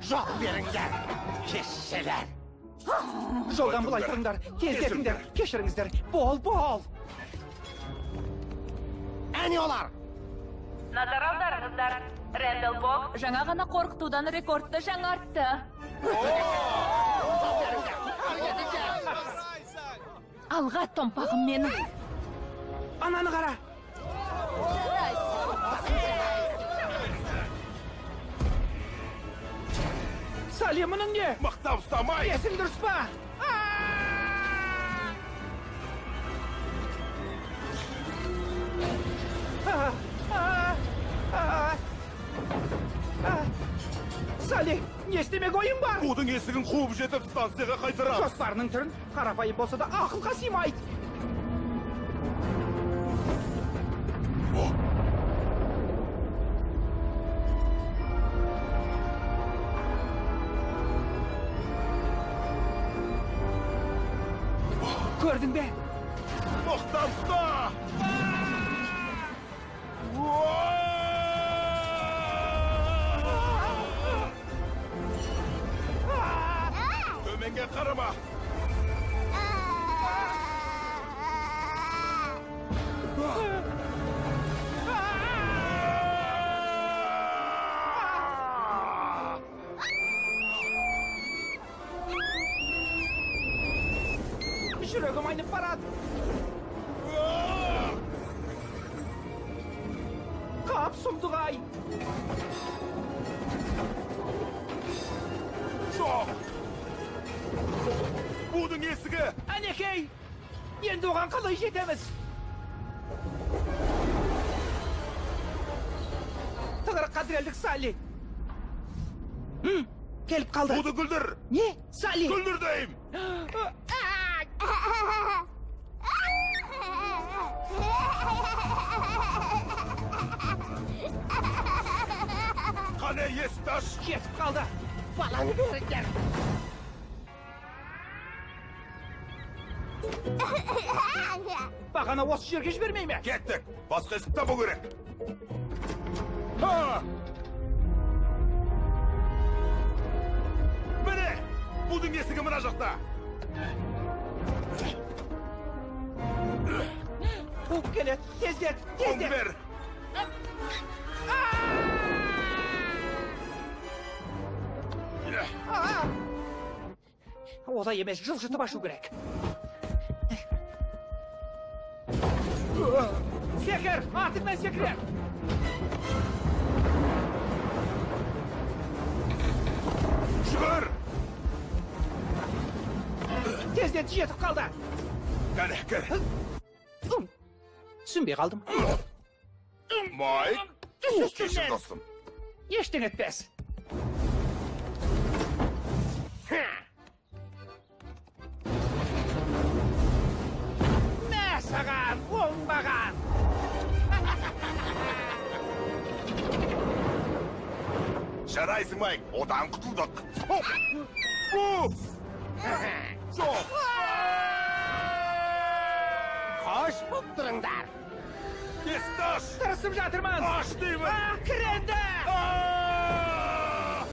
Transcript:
Жол беріңдер, кешшелер. Жолдан былай тұрыңдар, тездетіңдер, кешіріңіздер. Бол, бол. Әне олар. Назар аударыңыздар. Рэндалл Бок жаңа ғана қорқытудан рекордты жаңартты. Алға, томпағым менің. Ананы қара. Салли, мұның не? Мықтап ұстамай! Есің дұрыс па? Салли, не істемек ойың бар? Будың есігін қуып жетіп, станцияға қайтарамыз. Жоспарының түрін қарапайым болса да ақылға сыймайды. Көрдің бе? Мықтап ұста! Төменге қарама! Жүрегім айнып барады. Қап, сұмдық ай! Жоқ! Будың есігі! Әнекей! Енді оған қалай жетеміз? Тығырыққа тірелдік, Салли. Келіп қалды. Буды күлдір! Не? Салли! Күлдір деймін! Қане, есікті аш! Кетіп қалды. Баланы беріңдер. Бағана осы жерге жібермей ме? Кеттік. Басқа есік табу керек. Ха! Міне, будың есігі мына жақта. Қуып келеді. Тездет, тездет. Оң бер. Олай емес, жылжытып ашу керек. Секір, атыңнан секірер. Жүгір! Тездет, жетіп қалды. Кәне, кір. Түсінбей қалдым. Майк, Түс кешір үстімнен. Достым. Ештеңе етпес. Мә саған, оңбаған! Жарайсың, Майк, одан құтылдық. Жоқ! Қош боп тұрыңдар. Есікті аш! Тырысып жатырмын! Аш деймін! Кір енді!